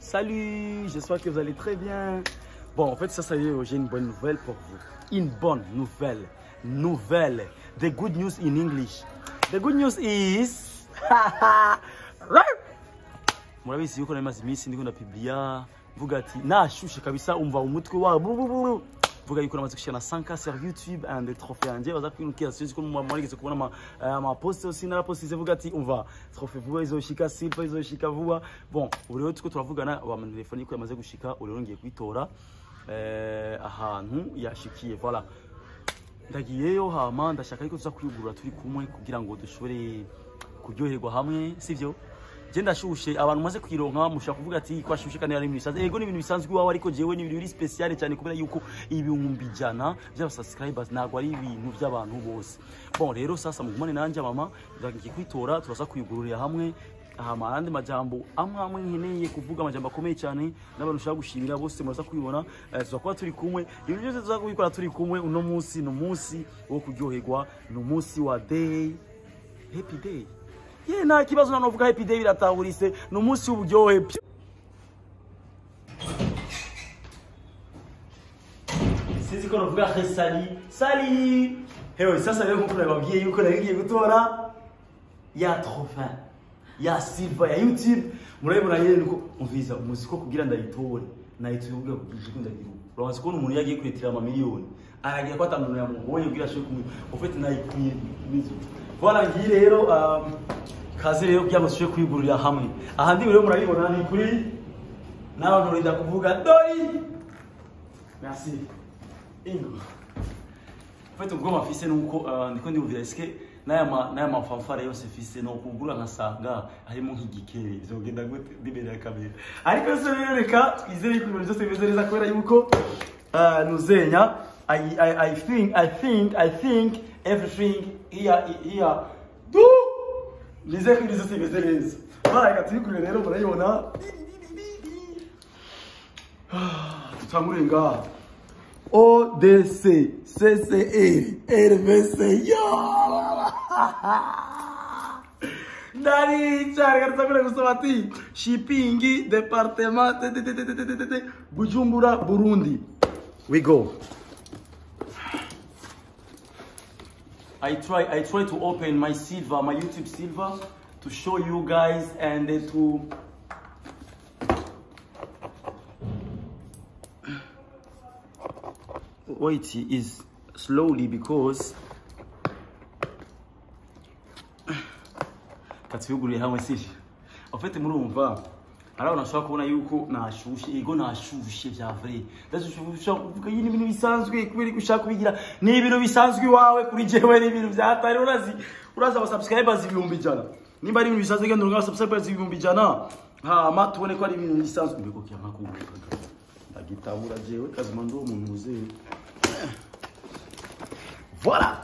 Salut, j'espère que vous allez très bien. Bon, en fait, ça y est, j'ai une bonne nouvelle pour vous. Une bonne nouvelle. Nouvelle. The good news in English. The good news is... Murabizi yuko namaze iminsi ndiko ndapublia mvuga ati nashushe kabisa umva umutwe wa mvuga yuko namaze gushira na 5K sur YouTube and trophée yanje baza kwinukira sinzi ko mwarigeze kubona ama post aussi na post vuga ati umva trophée vuba izoshika silver izoshika vuba. Bon, ubu rero tuko turavugana wa telefone yuko yamaze gushika, ubu rero ngiye kwitora ahantu yashikiye. Voilà, ndagiyeyo hama ndashaka ariko tuza kwiyugurura turi kumwe kugira ngo dushobore kuryoherwa hamwe, sivyo? Je ndashushe abantu maze kwironka mushaka kuvuga ati ko ashushe kandi ari ibintu bisanzwe. Ego ni ibintu bisanzwe iwawe, ariko jewe ni ibintu biri special cyane kubera yuko 100,000 by'aba subscribers ntabwo ari ibintu by'abantu bose. Bon rero sasa mugumane nanje mama ndagiye kwitora, turaza kuyugururira hamwe. Hama andi majambo amwe amwe nkeneye kuvuga, amajambo akomeye cyane n'abantu ushaka gushimira bose muraza kubibona. Tuzakuba turi kumwe, ibintu byose tuza kubikora turi kumwe. Uno munsi ni umunsi wo kuryoherwa, ni umunsi wa day, happy day. Ye nta kibazo nanovuga happy day biratahurise, ni umunsi w'uburyohe. Sinzi ko novuga sali sali. Hewe sasa rero nkuko nababwiye yuko nari gutora ya trophée ya silver ya YouTube, murabibona rero nuko umviza umuziki ko kugira ndayitore nayituvuga kugira ndagira. Urabaza ko umuntu yagiye kuretira ama miliyoni aragiye ko atamuntu yamugoye kugira ashobore kumwe. En fait nayikuye mizo. Voilà ngiye rero kaze rero kugira ngo dushobore kwigurira hamwe. Aha ndi rero murabibona ni kuri n'abantu rinda kuvuga dori. Merci. Ingo. En fait ubwo mafise nuko ndiko ndibuvira eske naya mafanfare yose fise no kugura nkasanga harimo nk'igikere bizogenda gute ndibere ya kamera. Ariko se rero reka twizere ko ibintu byose bimeze neza kubera yuko nuzenya I think everything here do nizere ko ibintu byose bimeze neza. Voilà reka tubikure rero murayibona tutangure ngaha. O D C C C E R V C yo. Ndari cyane gatangure gusoma ati shipping departement t t t t t t Bujumbura Burundi. We go. I try to open my silver, my YouTube silver to show you guys and to wait is slowly because katuyuguriye hamwe sije. En fait murumva arabona nashaka kubona yuko nashushe, ego nashushe vya vrai. Ndashushe kuvuga yini ibintu bisanzwe kubera ko ushaka kubigira ni ibintu bisanzwe iwawe, kuri jewe ni ibintu vyatari. Urazi aba subscribers 100,000 nimba ari ibintu bisanzwe genda uronka subscribers 100,000 hama tubone ko ari ibintu bisanzwe. Mbeko kiyanka kuvuga ndagitabura jewe kazima ndo umuntu uzeye. Voilà.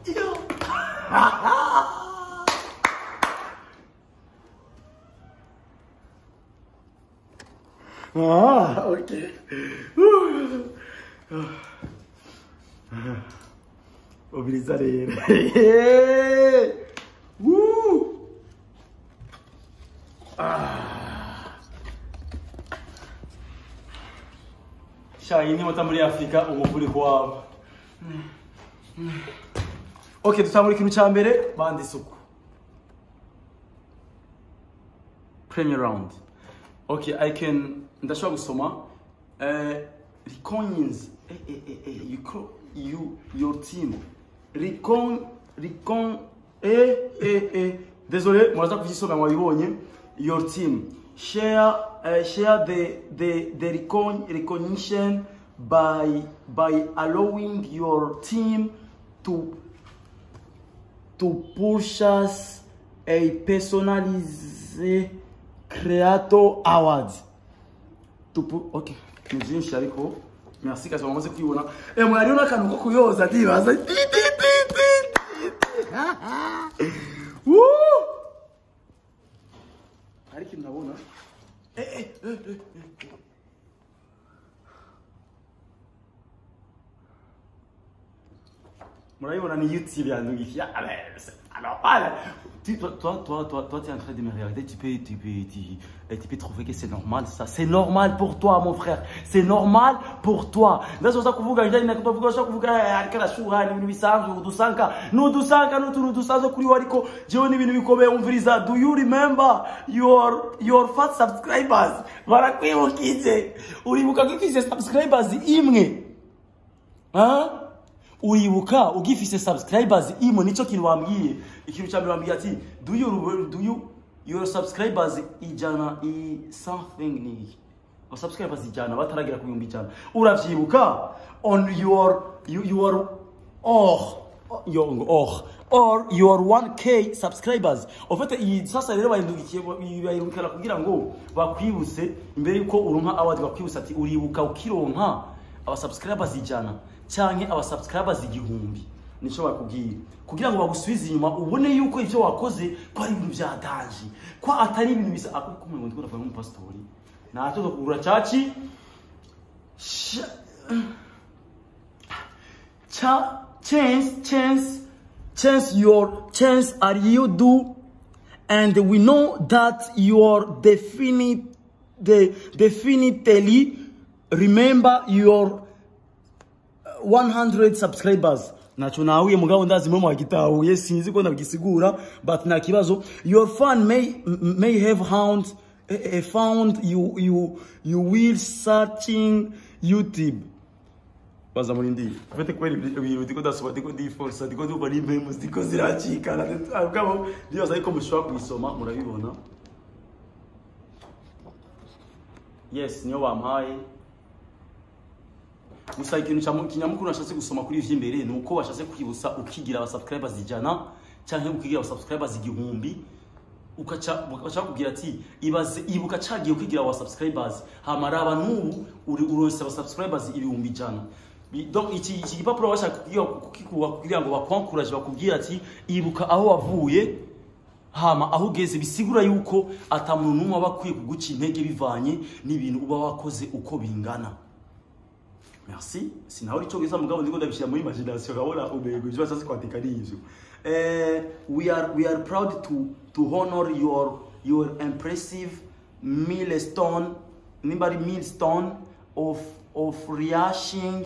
Yo. Ah, ok. Ubiriza rero. Sha iyi ni mota muri Afrika umuvuriko wabo. Okay, dutangura ikintu cya mbere bandi isuku. Premier round. Okay, I can ndashobora gusoma recoins you your team recon désolé muraza kuvyisoma mwabibonye. Your team share the recognition by allowing your team to purchase a personalized creator award. Okay, nibyinshi ariko merci kazi bamaze kwibona. Mwariyo n'akantu ko kuyoza ndibaza. Woo! Ariko ndabona Murabibona, ni YouTube yandugikiye. Alors, voilà. Toi, toi, toi, toi, toi, tu es en train de me regarder, tu peux trouver que c'est normal, ça. C'est normal pour toi, mon frère. C'est normal pour toi. Ndazoza kuvuga njani na kuvuga ushaka kuvuga ariko arashuha, ni ibintu bisanzwe, udusanka n'udusanka n'utuntu dusanzwe kuri we, ariko jewe ni ibintu bikomeye. Umviriza: do you remember your first subscribers? Barakwibukije, uribuka ko ufise subscribers imwe? Ha? Uribuka ugifise subscribers imwe? Nico kintu wambwiye. Ikintu cya mbere wambwiye ati do you your subscribers 100 i something, ni iki? Subscribers 100 bataragera ku 100,000, uravyibuka? On your you, your or your 1K subscribers. En fait, iyi sasa rero bahindukiye bayirungikana kugira ngo bakwibutse imbere yuko uronka award, bakwibutse ati uribuka ukironka aba subscribers 100 canke aba subscribers 1000? Nico bakubwiye kugira ngo bagusubize inyuma, ubone yuko ivyo wakoze ko ari ibintu vya danger, ko atari ibintu bisa ako kumwe ngo ndiko ndavuga nk'umupasitori ntacyo zo kugura caci. Chance chance chance your chance are you do, and we know that you are definitely remember your 100 subscribers. Naco nahuye mugabo ndazi mwe mwagitahuye, sinzi ko ndabigisigura, but nta kibazo. Your fan may have found you will searching YouTube. Baza muri ndi ufite kubera ibintu ndiko ndasoma, ndiko ndiforsa, ndiko ndumva n'impemu ziko ziracikana mugabo ndibaza ariko mushobora kubisoma, murabibona. Yes, niyo bampaye. Gusa ikintu kinyamukuru nashatse gusoma kuri ivyo imbere ni uko bashatse kwibutsa ukigira aba subscribers 100 canke ukigira aba subscribers 1000, ukaca bakaca bakubwira ati ibaze, ibuka cagiye ukigira aba subscribers, hama raba n'ubu uri uronse aba subscribers 100,000. Donc iki gipapuro bashaka kukikuba kugira ngo bakwankuraje, bakubwira ati ibuka aho wavuye hama aho ugeze. Bisigura yuko ata muntu n'umwe aba akwiye kuguca intege bivanye n'ibintu uba wakoze uko bingana. Merci. Sinaho icyongereza mugabo ndiko ndabishyira muri imagination, nkabona umego ibyo bashatse kwandika ari ivyo. We are proud to honor your impressive milestone, nimba ari milestone of reaching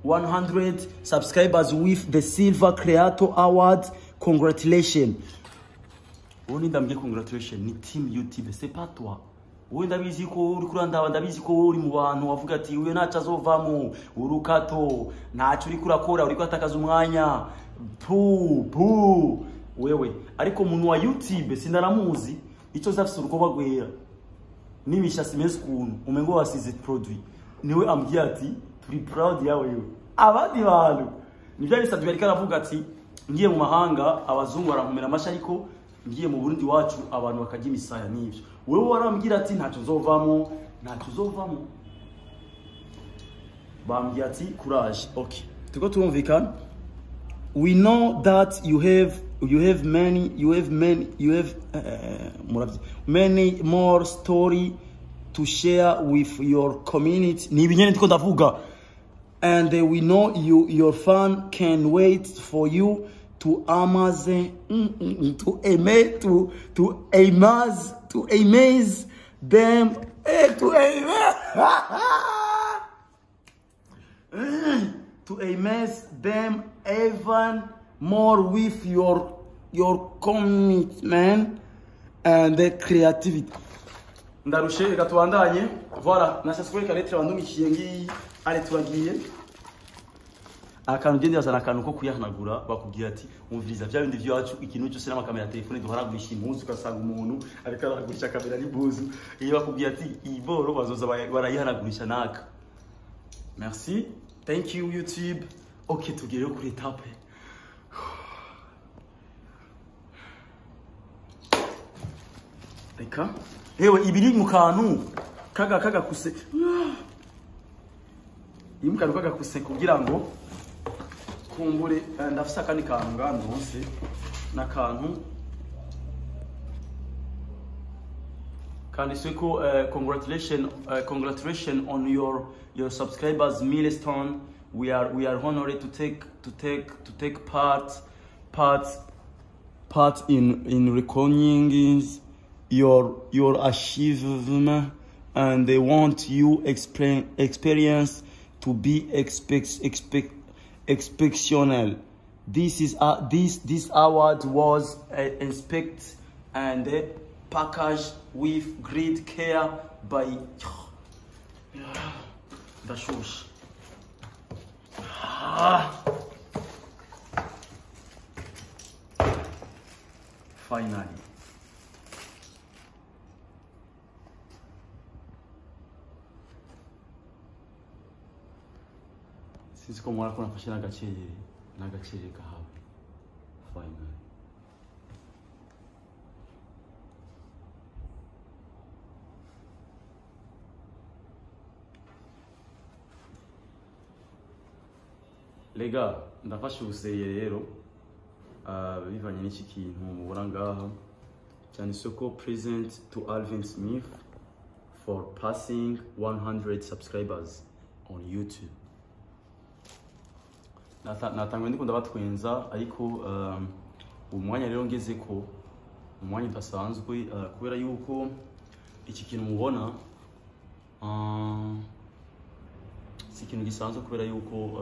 100 subscribers with the Silver Creator Award. Congratulations. Ubundi ndambwiye congratulations ni team YouTube, c'est pas toi. Wowe ndabizi ko uri kurandaba, ndabizi ko wowe uri mu bantu wavuga ati uyu ntacyo azovamo, urukato ntacyo uri kurakora, uri kwatakaza umwanya, pu pu wewe. Ariko umuntu wa YouTube sindanamuzi, icyo zafise urukoba rwera n'imishasi imeze ukuntu umengo wasize produit, niwe ambwiye ati turi proud yawe wewe. Abandi bantu nibyo bisabye, ariko aravuga ati ngiye mu mahanga abazungu barankomera amashyi, ariko ngiye mu Burundi wacu abantu bakajya imisaya. N'ibyo wewe warambwira ati ntacyo uzovamo, ntacyo uzovamo. Bambwiye ati courage. Okay, turiko turumvikana. We know that you have many you have many you have many more story to share with your community. Ni ibinyene ndiko ndavuga. And we know your fan can wait for you to amaze to amaze to amaze to amaze them, to amaze them even more with your commitment and the creativity. Ndarushe, reka tubandanye. Voilà, nashatse kwereka lettre bandumikiye ngiyi. Ale, turagiye. Akantu ugenda yazana akantu ko kuyahanagura, bakubwira ati umviriza bya bindi byacu, ikintu cyose n'amakamera ya telefone duhanagurisha impuzu, ugasanga umuntu ariko arahanagurisha kamera n'impuzu. Iyo bakubwira ati iyi boro bazoza barayihanagurisha naka. Merci, thank you YouTube. Ok, tugere kuri étape. Reka hewe ibiri mu kantu kaga kagakuse, iri mu kantu kagakuse kugira ngo kumbure ndafise akandi kantu ngandonse n'akantu kanditswe ko congratulation on your subscribers milestone. We are honored to take part in recognizing your achievement, and they want you experience to be exceptional. This award was inspect and packaged with great care by. Ndashushe. Ah. Finally. Sinzi ko mubona ko nafashe n'agacerere, n'agacerere kahawe. Finally. Les gars, ndafashe ubuseye rero, bivanye n'iki kintu mubona ngaha cyanditse ko "Present to Alvin Smith for passing 100 subscribers on YouTube". Natanguye ndiko ndabatwenza, ariko umwanya rero ngeze ko umwanya udasanzwe, kubera yuko iki kintu mubona si ikintu gisanzwe, kubera yuko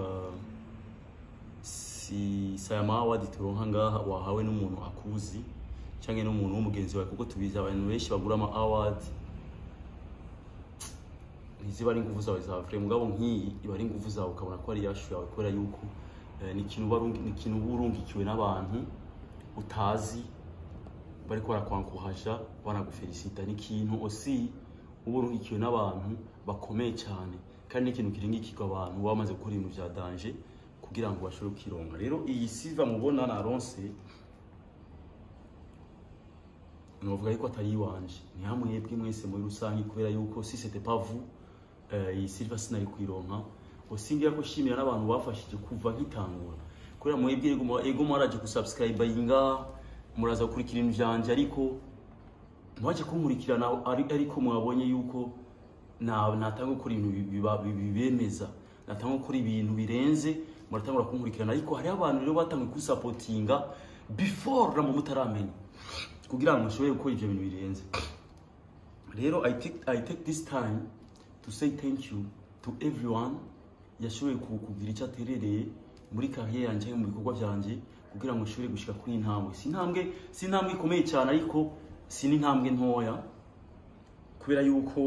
si saya ma award turonka ngaha wahawe n'umuntu akuzi cyangwa n'umuntu w'umugenzi wawe, kuko tubizi abantu benshi bagura ama award ntiziba ari ingufu zawe za vrai. Mugabo nk'iyi iba ari ingufu zawe, ukabona ko ari yashu yawe, kubera yuko ni ikintu uba urungikiwe n'abantu utazi bariko barakwankuhaja, banagufelicita. Ni ikintu aussi uba urungikiwe n'abantu bakomeye cyane, kandi ni ikintu kiringikirwa abantu baba bamaze gukora ibintu vya danger kugira ngo bashobore kukironka. Rero iyi silver mubona naronse, novuga yuko atari iwanje, ni hamwe mwese muri rusange, kubera yuko si c'était pas vous, iyi silver sinari kuyironka. Usingira ko shimira n'abantu bafashije kuva nkitangura, kubera mwebwe ego mwaraje gusubscribinga, muraza gukurikira ibintu vyanje, ariko mwaje kunkurikirana ariko mwabonye yuko na natanga gukora ibintu bibemeza, natanga gukora ibintu birenze, muratangura kunkurikirana. Ariko hariho abantu rero batanguye kusapotinga before na mutaramenya, kugira ngo mushobore gukora ivyo bintu birenze. Rero I take this time to say thank you to everyone yashoboye kugira icyo aterereye muri carrière yanjye, mu bikorwa byanje, kugira ngo nshobore gushika kuri iyi ntambwe. Si intambwe ikomeye cyane, ariko si n'intambwe ntoya, kubera yuko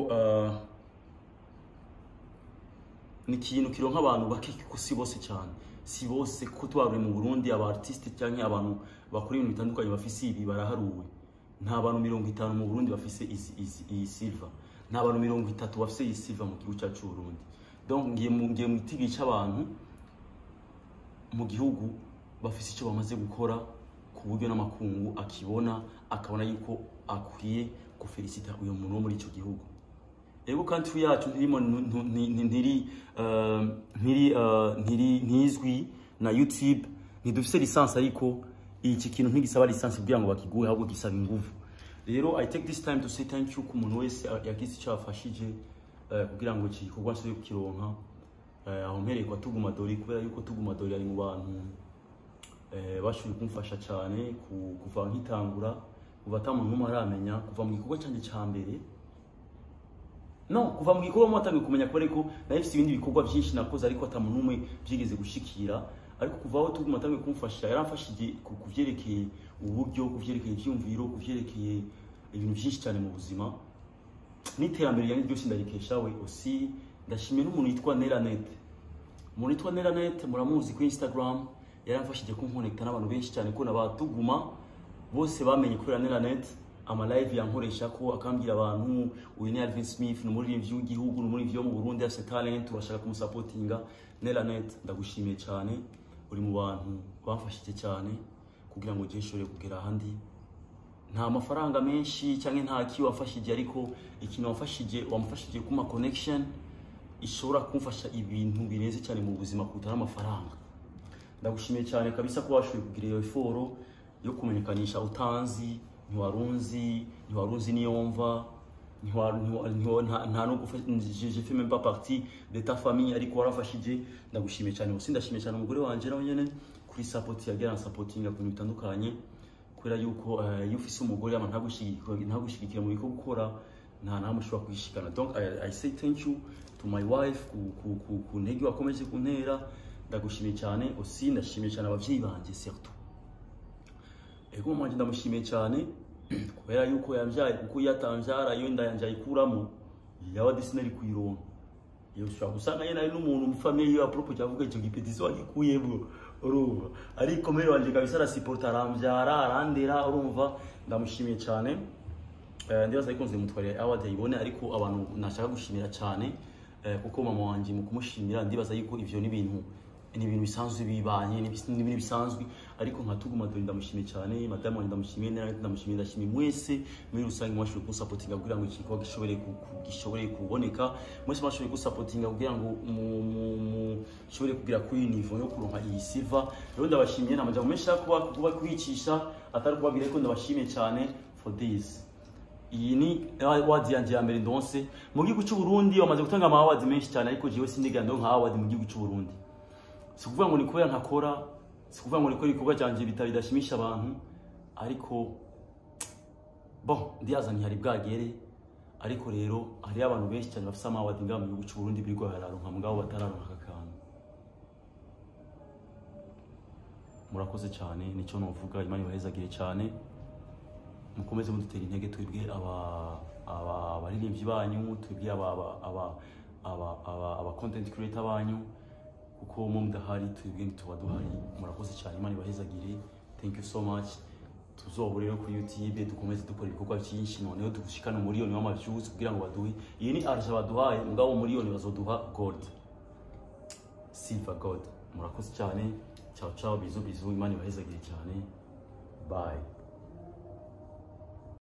ni ikintu kironka abantu bake, kuko si bose cyane, si bose, kuko tubaruye mu Burundi aba artiste cyangwa abantu bakora ibintu bitandukanye bafise ibi baraharuwe. Nta bantu 50 mu Burundi bafise iyi silver, nta bantu 30 bafise iyi silver mu gihugu cyacu c'u Burundi. Donc ngiye mu gitigi c'abantu mu gihugu bafise icyo bamaze gukora ku buryo n'amakungu akibona, akabona yuko akwiye gufelicita uyu muntu wo muri ico gihugu. Ego, country yacu ntirimo, ntiri ntiri ntiri ntizwi na YouTube, ntidufise licence, ariko iki kintu ntigisaba licence kugira ngo bakiguhe, ahubwo gisaba inguvu. Rero I take this time to say thank you ku muntu wese yagize icyo afashije kugira ngo iki gikorwa nshobore kukironka. Aho mpereye kwa Tuguma Dori, kubera yuko Tuguma Dori ari mu bantu bashoboye kumfasha cyane kuva nkitangura, kuva ata muntu n'umwe aramenya, kuva mu gikorwa cyanjye cya mbere, no kuva mu gikorwa mwatangiye kumenya, kubera ko nari mfise ibindi bikorwa byinshi nakoze ariko ata muntu n'umwe byigeze gushikira. Ariko kuva aho Tuguma atangiye kumfasha, yaramfashije ku vyerekeye uburyo, ku vyerekeye ivyumviro, ku vyerekeye ibintu byinshi cyane mu buzima n'iterambere ryanjye ryose, ndarikesha we. Aussi ndashimiye n'umuntu yitwa Neranet. Umuntu yitwa Neranet muramuzi kuri Instagram, yaramfashije kunkonekta n'abantu benshi cyane, ko nabatuguma bose bamenye kubera Neranet, ama live yankoresha ko akambwira abantu: "Uyu ni Alvin Smith, ni umuririmbyi w'igihugu, ni umuririmbyi wo mu Burundi, afite talent, urashaka kumusapotinga". Neranet, ndagushimiye cyane, uri mu bantu bamfashije cyane kugira ngo ugere nshobore kugera ahandi. Nta mafaranga menshi cyangwa nta ki wafashije, ariko ikintu wafashije, wamufashije kuma connection ishobora kumfasha ibintu birenze cyane mu buzima kuruta n'amafaranga. Ndagushimiye cyane kabisa ko washoboye kugira iyo effort yo kumenyekanisha utanzi, ntiwarunzi, ntiwarunzi niyomva. Nta no gufasha, je fais même pas partie de ta famille, ariko warafashije, ndagushimiye cyane. Aussi ndashimiye cyane umugore wanje nawe nyene kuri support yagira, supporting ku bintu bitandukanye, kubera yuko iyo ufise umugore ama ntagushigikira mu bikorwa gukora, nta namwe ushobora kwishikana. Donc I say thank you to my wife ku ntege wakomeje kuntera, ndagushimiye cyane. Aussi ndashimiye cyane abavyeyi banje, surtout ego mama wanje, ndamushimiye cyane kubera yuko yambyaye, kuko iyo atambyara iyo inda yanje ayikuramo yaba disineri kuyironka. Iyo ushobora gusanga nyene ari n'umuntu mu famille yiwe à propos cyavuga icyo gipetisi wagikuyemo, urumva. Ariko mère wanje kabisa arasupporta, arambyara, arandera, urumva, ndamushimiye cyane. Ndibaza ariko nzimutwarira award ayibone, ariko abantu nashaka gushimira cyane, kuko mama wanje mu kumushimira ndibaza yuko ivyo ni ibintu bisanzwe bibanye, ni ibintu bisanzwe, ariko nka Tuguma Dore ndamushimiye cyane, madame wanje ndamushimiye, nawe ndamushimiye, ndashimiye mwese muri rusange mwashoboye kunsapotinga kugira ngo iki gikorwa gishobore kuboneka. Mwese mwashoboye kunsapotinga kugira ngo mushobore kugera kuri niveau yo kuronka iyi silver. Rero ndabashimiye, nta majambo menshi kuba kwicisha atari kubabwira ko ndabashimiye cyane for this. Iyi ni award yanjye ya mbere ndonse mu gihugu cy'u Burundi. Bamaze gutanga ama award menshi cyane, ariko jewe sindigera ndonka award mu gihugu cy'u Burundi. Si ukuvuga ngo ni kubera ntakora, si ukuvuga ngo ni kubera ibikorwa byanjye bidashimisha abantu, ariko bon, ndiyaza ntihari bwagere. Ariko rero hariyo abantu benshi cyane bafise ama award ngaha mu gihugu cy'u Burundi birirwa bararonka, mugabo batararonka aka kantu. Murakoze cyane, nicyo novuga. Imana ibahezagire cyane, mukomeze mudutera intege twebwe aba abaririmbyi banyu, twebwe aba content creator banyu, kuko mu mudahari twebwe ntituba duhari. Murakoze cyane, Imana ibahezagire. Thank you so much. Tuzohore rero kuri YouTube, dukomeze dukora ibikorwa byinshi, noneho dushikane umuriyoni w'ama views kugira ngo baduhe iyi ni argent baduhaye, mugabo umuriyoni bazoduha gold, silver, gold. Murakoze cyane. Ciao ciao, bisous bisous, Imana ibahezagire cyane. Bye.